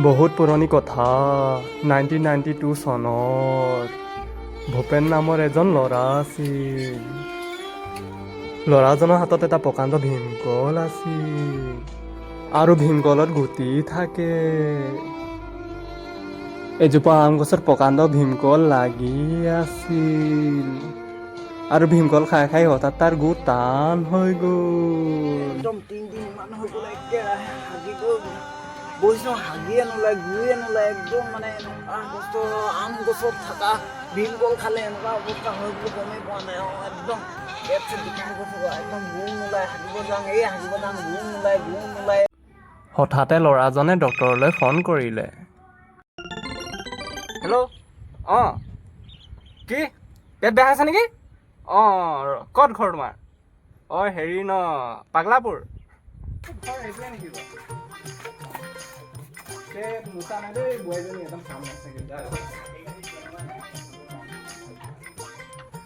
বহুত পুৰণি কথা, 1992 চনৰ। ভূপেন নামৰ এজন ল'ৰা আছিল। ল'ৰাজনৰ হাতত এটা প্ৰকাণ্ড ভীমকল আছিল আৰু ভীমকলত গুটি থাকে। এজোপা আম গছত প্ৰকাণ্ড ভীমকল লাগি আছিল আৰু ভীমকল খাই খাই হঠাৎ তাৰ গু টান হৈ গ'ল। একদম 3 দিনমান হৈ গ'ল, একেৰাহে হাগিব বহিছোঁ, হাগিয়ে নোলায়, গুয়ে নোলায়। একদম মানে এনেকুৱা কষ্ট। আম গছত থকা ভীমকল খালে এনেকুৱা অৱস্থা হয় বুলি গমেই পোৱা নাই। অঁ, একদম পেট চেট বিষাই গৈছে বাৰু। একদম গু নোলায়, হাগিব যাওঁ, এই হাগিব যাওঁ, গু নোলায়, গু নোলায়। হঠাতে ল'ৰাজনে ডক্তৰলৈ ফোন কৰিলে। হেল্ল', অঁ, কি পেট বেয়া হৈছে নেকি? অঁ, ক'ত ঘৰ তোমাৰ? অঁ, হেৰি ন, পাগলাপুৰ ঘৰ সেইটোৱে নেকি বাৰু? পেট মোচা নাই দেই, বোৱাৰীজনী একদম কাম নাই চাগে।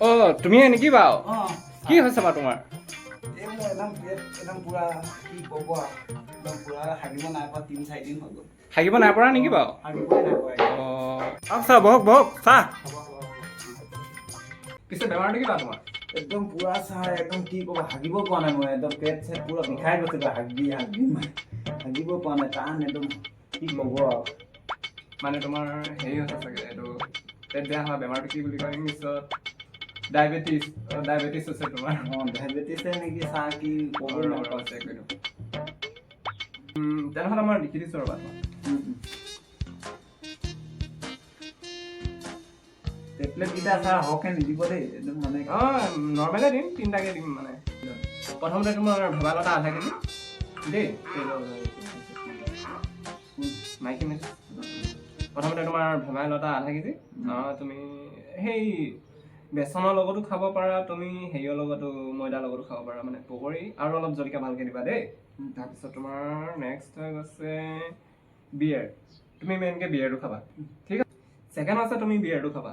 অঁ, তুমিয়ে নেকি বাৰু? অঁ। কি হৈছে বাৰু তোমাৰ? এই মোৰ একদম পেট একদম পূৰা, কি ক'ব আৰু, একদম পূৰা হাগিব নাই পৰা, 3-4 দিন হৈ গ'ল। হাগিব নাই পৰা নেকি বাৰু? হাগিবই নাই পৰা। অঁ, আচ্ছা, বহক বহক। চাহ পিছে বেমাৰটো কি বাৰু তোমাৰ? একদম পূৰা ছাৰ, একদম কি ক'ব, হাগিব পৰা নাই মই। একদম পেট চেট পূৰা বিষাই গৈছে, হাগি হাগি মানে হাগিব পৰা নাই, টান একদম, কি ক'ব আৰু। মানে তোমাৰ হেৰি হৈছে চাগে, এইটো পেট বেয়া হোৱা বেমাৰটো কি বুলি কয় ইংলিছত? ডায়েবেটিছ, ডায়েবেটিছ হৈছে তোমাৰ। অঁ, ডায়েবেটিছে নেকি ছাৰ, কি ক'ব। ৰ'বা, চেক কৰি দিওঁ। তেনেহ'লে মই লিখি দিছোঁ, ৰ'বা তোমাক। টেবলেটকেইটা ছাৰ সৰহকৈ নিদিব দেই, একদম মানে। অঁ, নৰ্মেলে দিম, তিনিটাকে দিম। মানে প্ৰথমতে তোমাৰ ভেদাইলতা আধা কেজি দেই। মাইকী মেছেজ। প্ৰথমতে তোমাৰ ভেদাইলতা আধা কেজি। অঁ, তুমি সেই বেচনৰ লগতো খাব পাৰা, তুমি হেৰিয়ৰ লগতো, ময়দাৰ লগতো খাব পাৰা, মানে পকৰি আৰু অলপ জলকীয়া ভালকৈ দিবা দেই। তাৰপিছত তোমাৰ নেক্সট হৈ গৈছে বিয়েৰ। তুমি মেইনকৈ বিয়েৰটো খাবা, ঠিক আছে? ছেকেণ্ড আছে, তুমি বিয়েৰটো খাবা,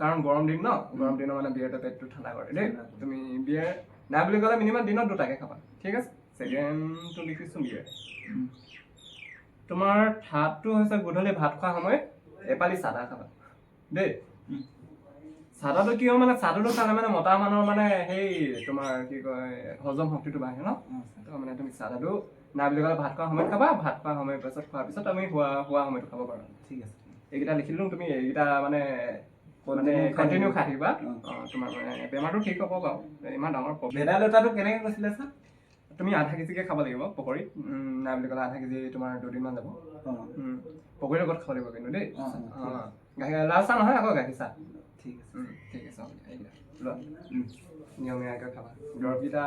কাৰণ গৰম দিন ন, গৰম দিনত মানে বিয়েৰটো পেটটো ঠাণ্ডা কৰে দেই। তুমি বিয়েৰ নাই বুলি ক'লে মিনিমাম দিনত দুটাকে খাবা, ঠিক আছে? ছেকেণ্ডটো লিখিছোঁ বিয়েৰ। তোমাৰ থাৰ্ডটো হৈছে গধূলি ভাত খোৱা সময়ত এপালি চাদা খাবা দেই। চাদাটো কিয়, মানে চাদাটো খালে মানে মতা মানুহৰ মানে সেই তোমাৰ কি কয়, হজম শক্তিটো বাঢ়ে ন। তো মানে তুমি চাদাটো নাই বুলি ক'লে ভাত খোৱা সময়ত খাবা। ভাত খোৱা সময়ৰ পিছত, খোৱাৰ পিছত আমি শোৱা শোৱা সময়তো খাব পাৰা। ঠিক আছে। এইকেইটা লিখি দিলোঁ, তুমি এইকেইটা মানে মানে Continue খাই কণ্টিনিউ থাকিবা। খাই থাকিবা। অঁ। অঁ, তোমাৰ মানে বেমাৰটো ঠিক হ'ব বাৰু, ইমান ডাঙৰ প্ৰব্লেম। ভেদাইলতাটো কেনেকৈ কৈছিলে ছাৰ? তুমি আধা কেজিকে খাব লাগিব পকৰী। নাই বুলি ক'লে আধা কেজি তোমাৰ দুদিনমান যাব। অঁ। পকৰীৰ লগত খাব লাগিব কিন্তু দেই। অঁ, অঁ। অঁ, গাখীৰ লাল চাহ নহয় আকৌ, গাখীৰ চাহ। ঠিক আছে। ঠিক আছে, হ'ব দিয়া, এইকেইটা লোৱা। নিয়মীয়াকৈ খাবা। দৰৱকেইটা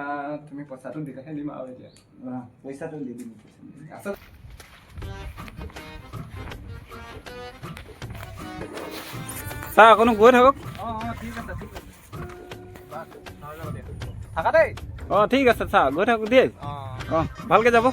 তুমি পইচাটো দিলেহে দিম আৰু এতিয়া। অঁ, পইচাটো দি দিম, পইচা দি দিম। আছে। ছাৰ, অকণো গৈ থাকক। অঁ অঁ, ঠিক আছে, ঠিক আছে। থাকা দেই। অঁ, ঠিক আছে ছাৰ, গৈ থাকক দেই। অঁ। অঁ, ভালকৈ যাব।